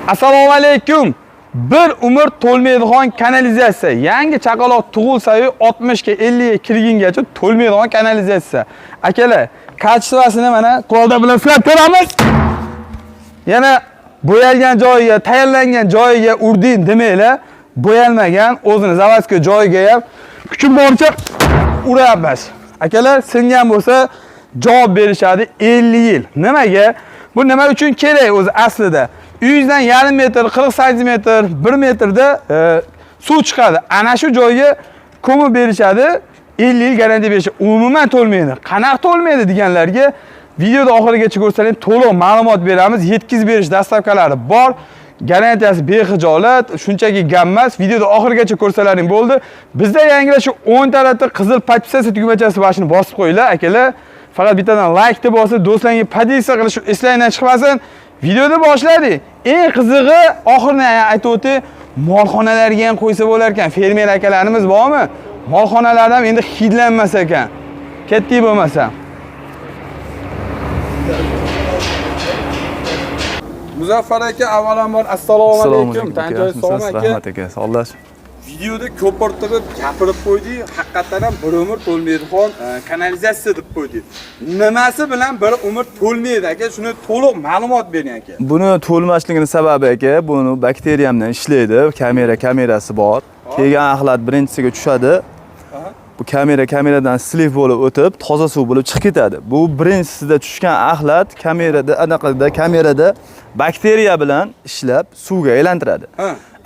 Assalomu alaykum. Bir umr to'lmaydigan kanalizatsiya. Yangi chaqaloq tug'ilsa-yu 60 ga 50 ga kirgungacha to'lmaydigan kanalizatsiya. Akalar, качество sini mana qo'lda bilan silab ko'ramiz. Yana bo'yalgan joyiga, tayyorlangan joyiga urding demanglar. Bo'yalmagan, o'zini заводской joyiga ham kuchim boricha uryapmiz. Akalar, singan bo'lsa javob berishadi 50 yil. Nimaga? Bu nima uchun kerak o'zi aslida? Uyingizdan yarim metr, 40 santimetr, 1 metrda suv chiqadi. Ana shu joyga ko'mib berishadi. 50 yil garantiya berishadi. Umuman to'lmaydi. Qanaqa to'lmaydi deganlarga videoda oxirigacha ko'rsangiz to'liq ma'lumot beramiz. Yetkazib berish доставка lari bor. Garantiyasi bexijolat, shunchaki gap emas. Videoda oxirigacha ko'rsalaring bo'ldi. Bizda yangilar shu o'ng tarafda qizil подписаться tugmachasi boshini bosib qo'yinglar, akalar. Faqat bittadan like deb bosib, do'stlarga поделиться qilish eslangdan chiqmasin. Videoni boshladik. Eng qizig'i oxirini aytib o'tay, molxonalarga ham qo'ysa bo'lar ekan. Fermer akalarimiz bormi? Molxonalarda ham endi hidlanmas ekan. Ketdik bo'lmasa. Muzaffar aka, avvalambor assalomu alaykum. Tan joyi sog'mi aka? Rahmat aka, sog'lash. Videoda ko'pirtirib gapirib qo'ydik. Haqiqatan ham bir umr to'lmaydigan kanalizatsiya deb qo'ydik. Nimasi bilan bir umr to'lmaydi aka? Shuni to'liq ma'lumot bering aka. Buni to'lmasligini sababi aka, buni bakteriya bilan ishlaydi. Kamerasi bor. Kelgan axlat birinchisiga tushadi. Bu kameradan слив bo'lib o'tib, toza suv bo'lib chiqib ketadi. Bu birinchisida tushgan axlat kamerada, anaqada kamerada bakteriya bilan ishlab suvga aylantiradi.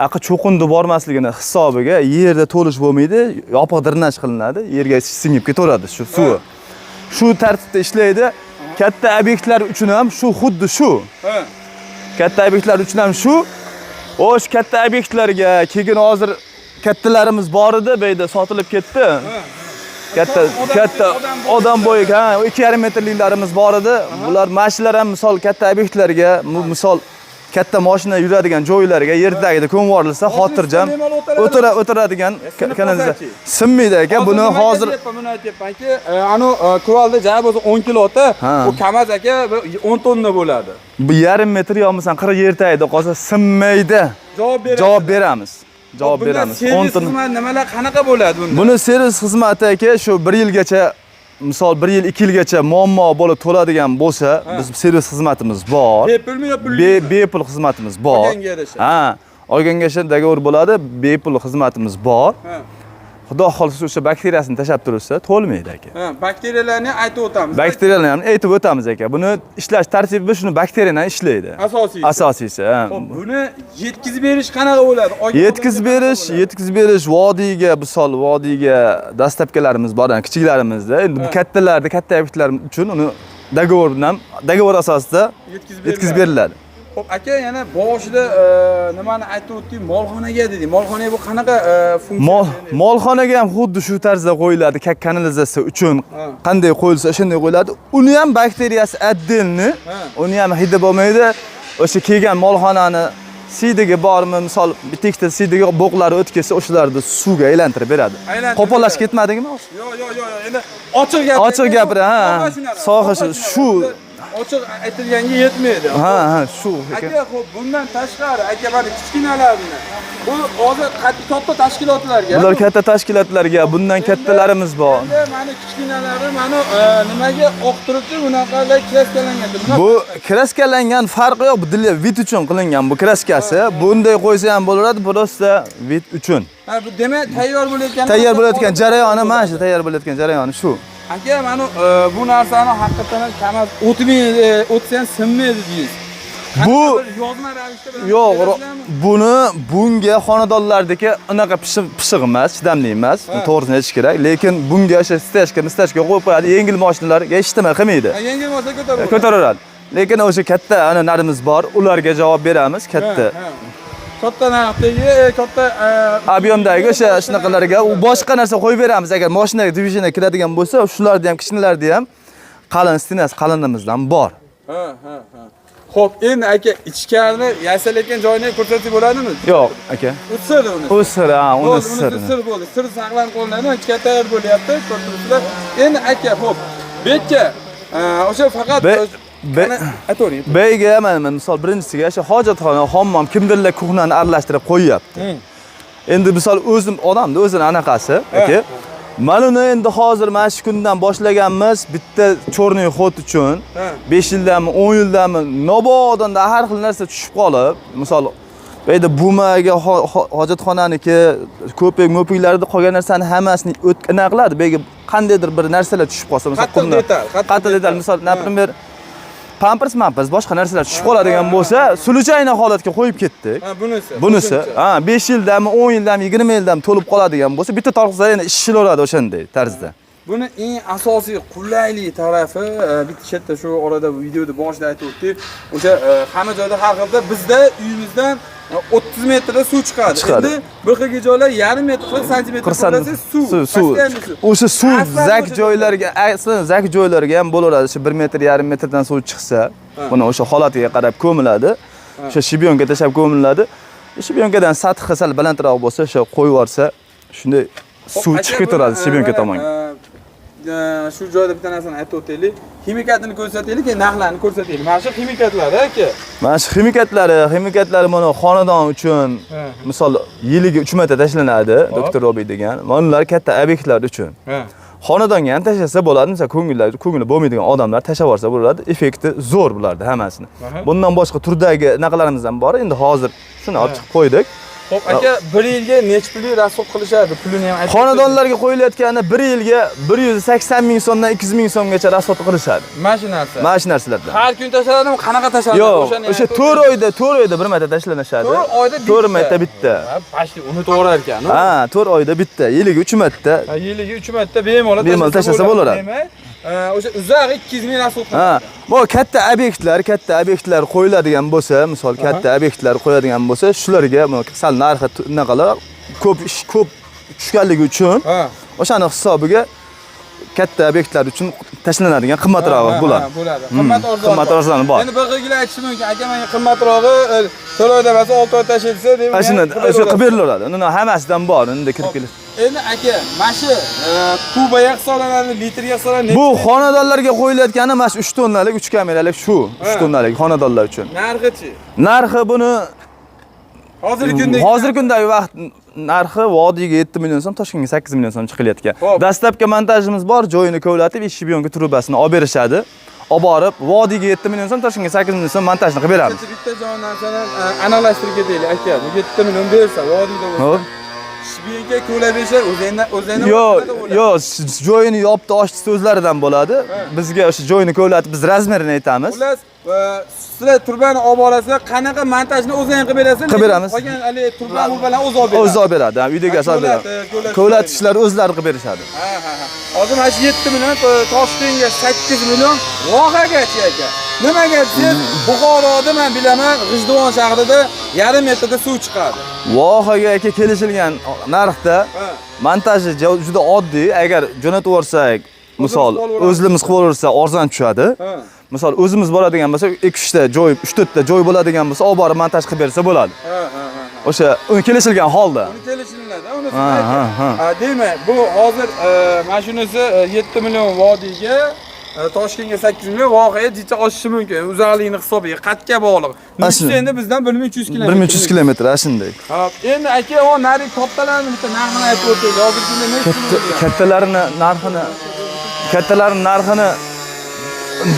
Aqi cho'qindi bormasligini hisobiga yerda to'lish bo'lmaydi, yopiq drenaj qilinadi, yerga singib ketaveradi shu suvi. Shu tartibda ishlaydi. Katta obyektlar uchun ham shu xuddi shu. Katta obyektlar uchun ham shu. Xo'sh, katta obyektlarga keyin hozir kattalarimiz bor edi, bu yerda sotilib ketdi. Katta katta odam bo'yi, ha, 2,5 metrliklarimiz bor edi. Bular mashinlar ham misol katta obyektlarga, misol katta mashina yuradigan joylarga yer tagida ko'mib yuborilsa, xotirjam o'tiradigan kanalizatsiya. Sinmaydi aka, buni hozir buni aytyapmanki, anu kuvalda jaya bo'lsa 10 kilota, bu KAMAZ aka 10 tonna bo'ladi. Bu yarim metr yo bo'lmasam 40 yer tagida qolsa sinmaydi. Javob beramiz. Javob beramiz. Javob beramiz. 10 tonna xizmat nimalar qanaqa bo'ladi bunda? Buni servis xizmati aka shu 1 yilgacha, misol 1 yil 2 yilgacha muammo bo'lib to'ladigan bo'lsa, biz servis xizmatimiz bor. Bepulmi yo pulli? Bepul xizmatimiz bor. Olganga yarasha. Ha, olganga yarasha договор bo'ladi, bepul xizmatimiz bor. Xudo xohlasa o'sha bakteriyasini tashlab tursa, to'lmaydi aka. Ha, bakteriyalarni aytib o'tamiz. Bakteriyalarni ham aytib o'tamiz aka. Buni ishlash tartibi shuni bakteriyadan ishlaydi. Asosiysi. Asosiysi, ha. Xo'p, buni yetkazib berish qanaqa bo'ladi? Yetkazib berish, yetkazib berish vodiyga, misol vodiyga доставка larimiz bor, yani kichiklarimizda. Endi bu kattalarda, katta obyektlar uchun uni договор bilan, договор asosida yetkazib beriladi. Xo'p, aka, yana boshida nimani aytib o'tdik? Molxonaga dedik. Molxonaga bu qanaqa funksiya? Molxonaga ham xuddi shu tarzda qo'yiladi, kanalizatsiya uchun qanday qo'yilsa shunday qo'yiladi. Uni ham bakteriyasi отдельный, uni ham hidi bo'lmaydi. O'sha kelgan molxonani siydigi bormi, misol bitta ikkita siydigi bo'qlari o'tib ketsa, o'shalarni suvga aylantirib beradi. Qo'pollash ketmadingmi? Yo'q, yo'q, yo'q, endi ochiq gap. Ochiq gapir, ha. Soha shu. Ochiq aytilganga yetmaydi. Ha, ha, shu. Aka, xo'p, bundan tashqari aka mana kichkinalarni. Bu hozir katta tashkilotlarga. Bular katta tashkilotlarga, bundan kattalarimiz bor. Endi mana kichkinalari mana nimaga oq turibdi, bunaqalar kraskalangan. Bu kraskalangan farqi yo'q, bu dili вид uchun qilingan bu kraskasi. Bunday qo'ysa ham bo'laveradi, просто вид uchun. Ha, bu demak tayyor bo'layotgan. Tayyor bo'layotgan jarayoni mana shu, tayyor bo'layotgan jarayoni shu. Aka, mana bu narsani haqiqatan ham KAMAZ o'tmaydi, o'tsa ham sinmaydi deysiz. Bu yozma ravishda bilan yo'q, buni bunga xonadonlardagi unaqa pishiq emas, chidamli emas, to'g'risini aytish kerak. Lekin bunga o'sha стяжка, мстяжка qo'yib qo'yadi, yengil mashinalarga hech nima qilmaydi. Yengil mashina ko'taraveradi. Ko'taraveradi. Lekin o'sha katta ana narimiz bor, ularga javob beramiz, katta. Katta narxdagi, katta Объем dagi o'sha shunaqalarga u boshqa narsa qo'yib beramiz. Agar mashinaga движение kiradigan bo'lsa, shularni ham, kichkinalarni ham qalin стена si qalinimizdan bor. Ha, ha, ha. Xo'p, endi aka ichkarini yasalayotgan joyini ko'rsatsak bo'ladimi? Yo'q, aka. U sir uni. U sir, ha, uni sir. Sir bo'ldi. Sir saqlanib qolinadi, ichkari tayyor bo'lyapti, ko'rib turibsizlar. Endi aka, xo'p, bu yerga o'sha faqat Aytavering. Bga mana misol birinchisiga o'sha hojatxona, hammom, kimdirlar кухня ni aralashtirib qo'yyapti. Endi misol o'zim odamni o'zini anaqasi, aka. Mana uni endi hozir mana shu kundan boshlaganmiz bitta черный ход uchun. 5 yildanmi, 10 yildanmi nobodonda har xil narsa tushib qolib, misol bu yerda bumaga hojatxonaniki ko'pik mo'piklarda qolgan narsani hammasini anaqa qiladi. Bu yerga qandaydir bir narsalar tushib qolsa, misol Qattiq detal, qattiq qattiq detal, detal. Misol, например, pampers, pampers, boshqa narsalar tushib qoladigan bo'lsa, случайно holatga qo'yib ketdik. Ha, bunisi. Bunisi, ha, 5 yildami, 10 yildami, 20 yildami to'lib qoladigan bo'lsa, bitta tortsa yana ishilaveradi o'shanday tarzda. Buni eng asosiy qulaylik tarafi, bitta chetda shu orada videoda boshida aytib o'tdik. O'sha hamma joyda har xilda, bizda uyimizdan 30 metrda suv chiqadi. Chiqadi. Endi bir xil joylar yarim metr, 40 santimetr 40 to'lasa suv, suv, suv. постоянно suv. O'sha suv Aslan zak o'sha joylarga, aslan зак joylarga ham bo'laveradi. O'sha 1 metr, yarim metrdan suv chiqsa, buni o'sha holatiga qarab ko'miladi. O'sha щебёнка tashlab ko'miladi. Щебёнка dan sathi sal balandroq bo'lsa, o'sha qo'yib yuborsa, shunday suv Aka, chiqib ketaveradi buni, щебёнка mana, tomonga. Shu joyda bitta narsani aytib o'taylik. Ximikatini ko'rsataylik, keyin narxlarni ko'rsataylik. Mana shu ximikatlari, aka. Mana shu ximikatlari mana xonadon uchun misol yiliga 3 marta tashlanadi, Doktor Robi degan. Mana ular katta obyektlar uchun. Xonadonga ham tashlasa bo'ladi, misol ko'ngli bo'lmaydigan odamlar tashlab yuborsa bo'ladi. Effekti zo'r bularda hammasini. Bundan boshqa turdagi anaqalarimiz ham bor. Endi hozir shuni olib chiqib qo'ydik. Xo'p, aka, bir yilga necha pullik расход qilishadi? Pulini ham aytib. Xonadonlarga qo'yilayotgani bir yilga 180 ming so'mdan 200 ming so'mgacha расход qilishadi. Mana shu narsa. Mana shu narsalardan. Har kun tashlanadimi? Qanaqa tashlanadi? Yo'q, O'shani o'sha aytib 4 o'ting. Oyda, 4 oyda bir marta tashlanishadi. 4 oyda bitta. 4 marta bitta. Ha, почти unutib yuborar ekan. Ha, 4 oyda bitta, yiliga 3 marta. Ha, yiliga 3 marta bemalol Bemalol tashlasa bo'laveradi. Demak, o'sha uzog'i 200 ming расход Ha, qiladi. bu katta obyektlar qo'yiladigan bo'lsa, misol katta obyektlar qo'yadigan bo'lsa, shularga bu sal narxi anaqalar ko'p ish ko'p tushganligi uchun o'shani hisobiga katta obyektlar uchun tashlanadigan qimmatrog'i bo'ladi. Ha, bo'ladi. Qimmat arzon. Qimmat arzoni bor. Endi bir xilgilar aytishi mumkin, aka, menga qimmatrog'i 4 oyda emas, 6 oy tashlaysa, deb. Ha, shuni o'sha qilib berilaveradi. Uni hammasidan bor, unda kirib kelib. Endi aka, mana shu kubaga hisoblanadi, litrga hisoblanadi. Bu xonadonlarga qo'yilayotgani mana shu 3 tonnalik, 3 kameralik shu, 3 tonnalik xonadonlar uchun. Narxichi? Narxi buni Hozirgi kundagi hozirgi kundagi vaqt narxi vodiyga 7 million so'm, Toshkentga 8 million so'm chiqilayotgan. Dastlabki montajimiz bor, joyini kovlatib, щебёнка trubasini olib berishadi. Olib borib, vodiyga 7 million so'm, Toshkentga 8 million so'm montajni qilib beramiz. Bitta joy narsani aniqlashtirib ketaylik, aka. Bu 7 million bersa, vodiyda bo'lsa. Xo'p. Щебёнка ko'lab bersa, o'zingdan Yo'q, yo'q, joyini yopdi, ochdi o'zlaridan bo'ladi. Bizga o'sha joyini kovlatib, biz размер ini aytamiz. Xullas, sizlar trubani olib olasizlar, qanaqa montajni o'zing qilib berasizlar? Qilib beramiz. Qolgan haligi truba bilan o'zi olib beradi. O'zi olib beradi, ha, uydagi olib beradi. Ko'latish, Kovlatishlar o'zlari qilib berishadi. Ha. Hozir mana shu 7 million, Toshkentga 8 million, vohagachi, aka. Nimaga desangiz, Buxoroda men bilaman, G'ijduvon shahrida yarim metrda suv chiqadi. Vohaga, aka, kelishilgan narxda montaji juda oddiy. Agar jo'natib yuborsak, misol qilib yuboramiz. O'zimiz qilib yuborsak arzon tushadi. Misol o'zimiz boradigan bo'lsak, 2-3 ta joy, 3-4 ta joy bo'ladigan bo'lsa, olib borib montaj qilib bersa bo'ladi. Ha, ha, ha. O'sha uni kelishilgan holda. Uni kelishiladi, uni. Ha, ha, ha. Demak, bu hozir mana shunisi 7 million vodiyga, Toshkentga 8 million, voqea jicha oshishi mumkin. Uzoqligini hisobiga, qatga bog'liq. Nukus Shuni. Endi bizdan 1300 kilometr. 1300 kilometr, ha, shunday. Hop, endi aka, o narigi kattalarni bitta narxini aytib o'taylik. Hozirgi kunda necha Katta, kattalarini narxini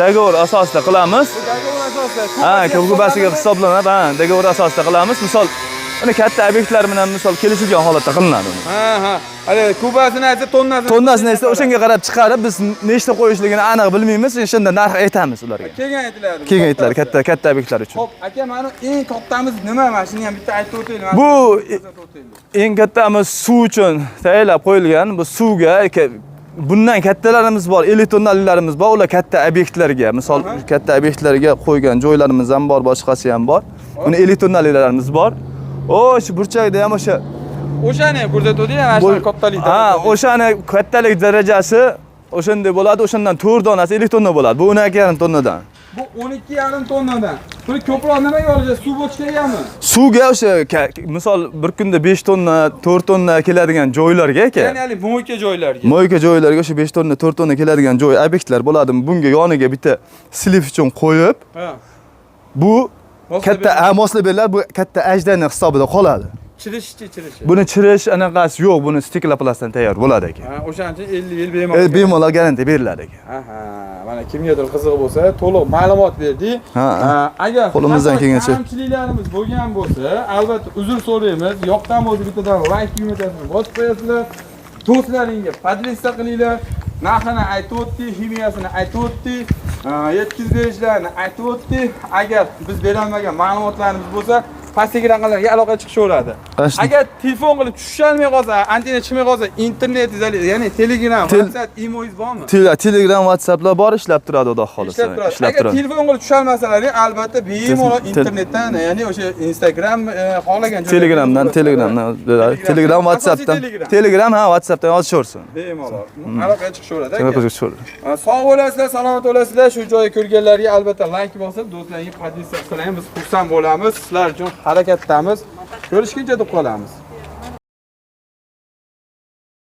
договор asosida qilamiz. Договор asosida. Ha, kubasiga hisoblanadi, ha, договор asosida qilamiz. Misol, uni katta obyektlar bilan misol kelishilgan holatda qilinadi uni. Ha. Hali kubasini aytsa, tonnasini. Tonnasini esa o'shanga qarab chiqarib, biz nechta qo'yishligini aniq bilmaymiz, o'shanda narx aytamiz ularga. Keyin aytiladi. Keyin aytiladi katta katta obyektlar uchun. Xo'p, aka, mana eng kattamiz nima? Mana shuni ham bitta aytib o'taylik. Bu Ko'rsatib o'taylik. Eng kattamiz suv uchun tayyorlab qo'yilgan. Bu suvga bundan kattalarimiz bor, 50 tonnalilarimiz bor. Ular katta obyektlarga, misol katta obyektlarga qo'ygan joylarimiz ham bor, boshqasi ham bor. Uni 50 tonnalilarimiz bor. O, shu burchakda ham o'sha O'shani ham ko'rsatib o'ting, ana shu kattalik. Ha, o'shani kattalik darajasi o'shanday bo'ladi. O'shandan 4 donasi 50 tonna bo'ladi. Bu 12,5 tonnadan. Bu 12,5 tonnadan. Buni ko'proq nimaga olacağız? Suv bochkagami? Suvga o'sha misol bir kunda 5 tonna, 4 tonna keladigan joylarga aka. Ya'ni hali mo'yka joylarga. Moyka joylarga o'sha 5 tonna, 4 tonna keladigan joy obyektlar bo'ladi. Bunga yoniga bitta слив uchun qo'yib, Ha. bu Moslab katta beriladi. ha, moslab beriladi, bu katta ajdani hisobida qoladi. Chirishi chirishi. Buni chirish anaqasi yo'q, buni stekloplastdan tayyor bo'ladi aka. Ha, o'shaning uchun 50 yil bemalol. Bemalol garantiya beriladi aka. Aha, mana kimgadir qiziq bo'lsa, to'liq ma'lumot berdik. Ha, ha. Agar Qo'limizdan xato kelgancha. kamchiliklarimiz bo'lgan bo'lsa, albatta uzr so'raymiz. Yoqqan bo'lsa bittadan like tugmasini bosib qo'yasizlar. Do'stlaringga поделиться qilinglar. Narxini aytib o'tdik, ximiyasini aytib o'tdik, yetkazib berishlarini aytib o'tdik. Agar biz berolmagan ma'lumotlarimiz bo'lsa, pastdagi raqamlarga aloqa chiqishaveradi. Qashni. Agar telefon qilib tushisholmay qolsa, antenna chiqmay qolsa, internet, ya'ni Telegram, WhatsApp, imoingiz bormi? Telegram, WhatsApplar bor, ishlab turadi, xudo xolasa. Ishlab turadi. Ishlab Agar turadi. telefon qilib tusholmasalaring, albatta bemalol internetdan, ya'ni o'sha Instagram, xohlagan joydan Telegramdan, Telegramdan, Telegram, Asosiy WhatsAppdan. Telegram. Telegram, ha, WhatsAppdan yozishaversin. Bemalol aloqaga chiqishaveradi aka. Aloqaga chiqishaveradi. Sog' bo'lasizlar, salomat bo'lasizlar. Shu joyga ko'rganlarga albatta like bosib, do'stlarga поделиться qilsanglar biz xursand bo'lamiz. Sizlar uchun harakatdamiz. Ko'rishguncha deb qolamiz.